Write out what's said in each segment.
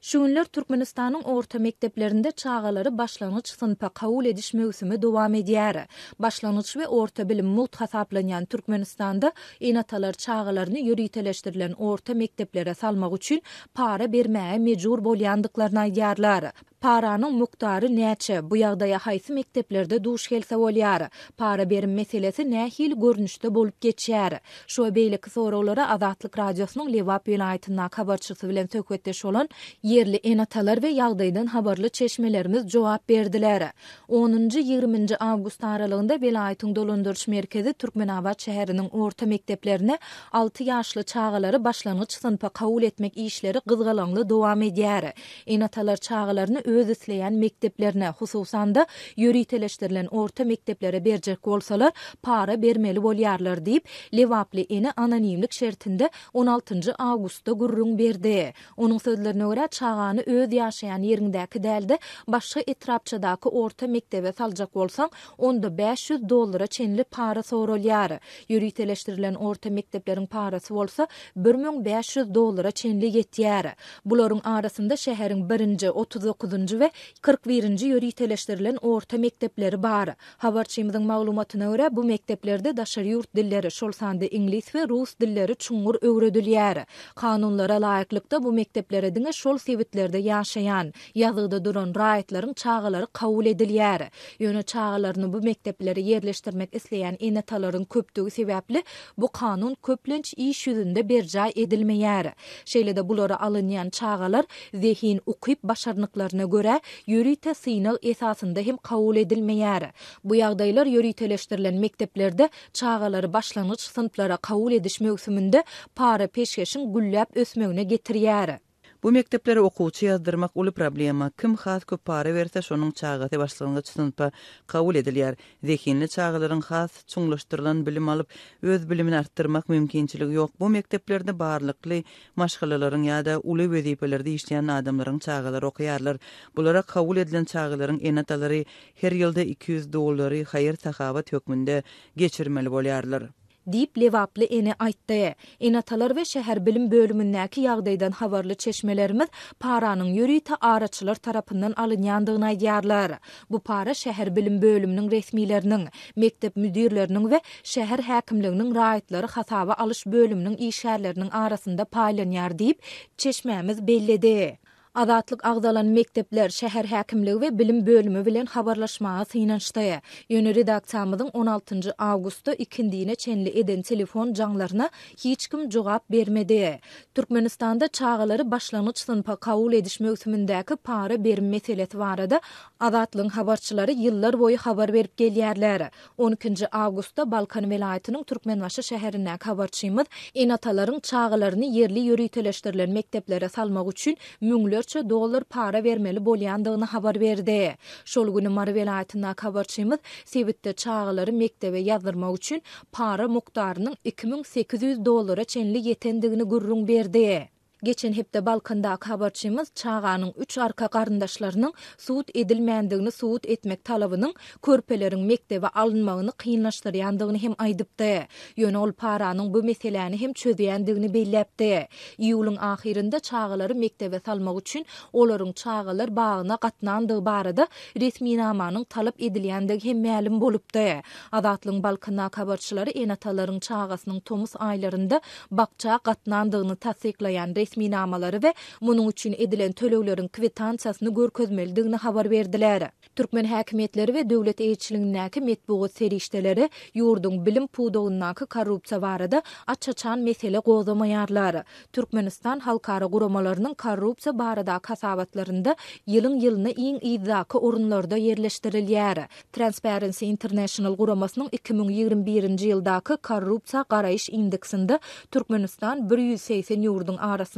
Şu günler Türkmenistanyň orta mekdeplerinde çagalary başlangyç synpa kabul ediş möwsümi dowam edýär. Başlangyç we orta bilim mugt hasaplanýan Türkmenistanda ene-atalar çagalaryny ýöriteleşdirilen orta mekdeplere salmak üçin para bermäge mejbur bolýandyklaryny aýdýarlar. Paranyň mukdary näçe, bu ýagdaýa haýsy mekdeplerde duş gelse bolýar? Para berim meselesi nähili görnüşde bolup geçýär? Şu we beýleki soraglara Azatlyk Radiosynyň Lebap welaýatyndaky habarçysy bilen söhbetdeş bolan ýerli ene-atalar we ýagdaýdan habarly çeşmelerimiz jogap berdiler. Onunjy, ýigriminji awgust aralygynda welaýatyň dolandyryş merkezi Türkmenabat şäheriniň orta mekdeplerine alty ýaşly çagalary başlangyç synpa kabul etmek işleri gyzgalaňly dowam edýär. Ene-atalar çagalaryny öz isleýän mekdeplerine, hususan-da, ýöriteleşdirilen orta mekdeplere berjek bolsalar, para bermeli bolýarlar diýip, lebaply ene anonimlik şertinde on altynjy awgustda gürrüň berdi. Onuň sözlerine görä, çagany öz ýaşaýan ýeriňdäki däl-de, başga etrapçadaky orta mekdebe saljak bolsaň, onda 500 dollara çenli para soralýar. Ýöriteleşdirilen orta mekdepleriň parasy bolsa 1500 dollara çenli ýetýär. Bularyň arasynda şäheriň birinji, 39-njy we 41-nji ýöriteleşdirilen orta mekdepleri bar. Habarçymyzyň maglumatyna görä, bu mekdeplerde daşary ýurt dilleri, şol sanda iňlis we rus dilleri çuňňur öwredilýär. Kanunlara laýyklykda, bu mekdeplere diňe şol sebitlerde ýaşaýan, ýazgyda duran raýatlaryň çagalary kabul edilýär. Ýöne çagalaryny bu mekdeplere ýerleşdirmek isleýän ene-atalaryň köpdügi sebäpli, bu kanun köplenç iş ýüzünde berjaý edilmeýär. Şeýle-de bulara alynýan çagalar zehin, ukyp-başarnyklaryna görä, ýörite synag esasynda hem kabul edilmeýär. Bu ýagdaýlar ýöriteleşdirilen mekdeplerde çagalary başlangyç synplara kabul ediş möwsüminde para-peşgeşiň gülläp ösmegine getirýär. Bu mekdeplere okuwçy ýazdyrmak uly problema. Kim has köp para berse, şonuň çagasy başlangyç synpa kabul edilýär. Zehinli çagalaryň has çuňlaşdyrylan bilim alyp, öz bilimini artdyrmak mümkinçiligi ýok. Bu mekdeplerde barlykly maşgalalaryň ýa-da uly wezipelerde işleýän adamlaryň çagalary okaýarlar. Bulara kabul edilen çagalaryň ene-atalary her ýylda 200 dollary haýyr-sahawat hökmünde geçirmeli bolýarlar. Diýip, lebaply ene aýtdy. Ene-atalar we şäher bilim bölümindäki ýagdaýdan habarly çeşmelerimiz paranyň ýörite araçylar tarapyndan alynýandygyny aýdýarlar. Bu para şäher bilim bölüminiň resmileriniň, mekdep müdirleriniň we şäher häkimliginiň raýatlary hasaba alyş bölüminiň işgärleriniň arasynda paýlanýar diýip, çeşmämiz belledi. Azatlyk agzalan mekdepler, şäher häkimligi we bilim bölümi bilen habarlaşmaga synanyşdy. Ýöne redaksiýamyzyň on altynjy awgustda ikindine çenli eden telefon jaňlaryna hiç kim jogap bermedi. Türkmenistanda çagalary başlangyç synpa kabul ediş möwsümindäki para berim meselesi barada Azatlygyň habarçylary ýyllar boýy habar berip gelýärler. On ikinji awgustda Balkan welaýatynyň Türkmenbaşy şäherindäki habarçymyz ene-atalaryň çagalaryny ýerli ýöriteleşdirilen mekdeplere salmak üçin müňlerçe dollar para bermeli bolýandygyny habar berdi. Şol güni Mary welaýatyndaky habarçymyz sebitde çagalary mekdebe ýazdyrmak üçin para mukdarynyň 2800 dollara çenli ýetendigini gürrüň berdi. Geçen hepde Balkandaky habarçymyz çaganyň üç arka garyndaşlarynyň sud edilmändigini subut etmek talabynyň körpeleriň mekdebe alynmagyny kynlaşdyrýandygyny hem aýdypdy. Ýöne ol paranyň bu meseläni hem çözýändigini belläpdi. Iýulyň ahyrynda çagalary mekdebe salmak üçin olaryň çagalar bagyna gatnandygy barada resminamanyň talap edilýändigi hem mälim bolupdy. Azatlygyň Balkandaky habarçylary ene-atalaryň çagasynyň tomus aýlarynda bakja gatnandygyny tassyklaýan resminamalary we munuň üçin edilen tölegleriň kwitansiýasyny görkezmelidigini habar berdiler. Türkmen häkimiýetleri we döwlet eýeçiligindäki metbugat serişdeleri ýurduň bilim pudagyndaky korrupsiýa barada aç-açan mesele gozgamaýarlar. Türkmenistan halkara guramalarynyň korrupsiýa baradaky hasabatlarynda ýylyň-ýylyna iň yzdaky orunlarda ýerleşdirilýär. Transparency International guramasynyň 2021-nji ýyldaky korrupsiýa garaýyş indeksinde Türkmenistan 180 ýurduň arasynda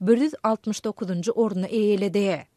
169-njy orny eýeledi.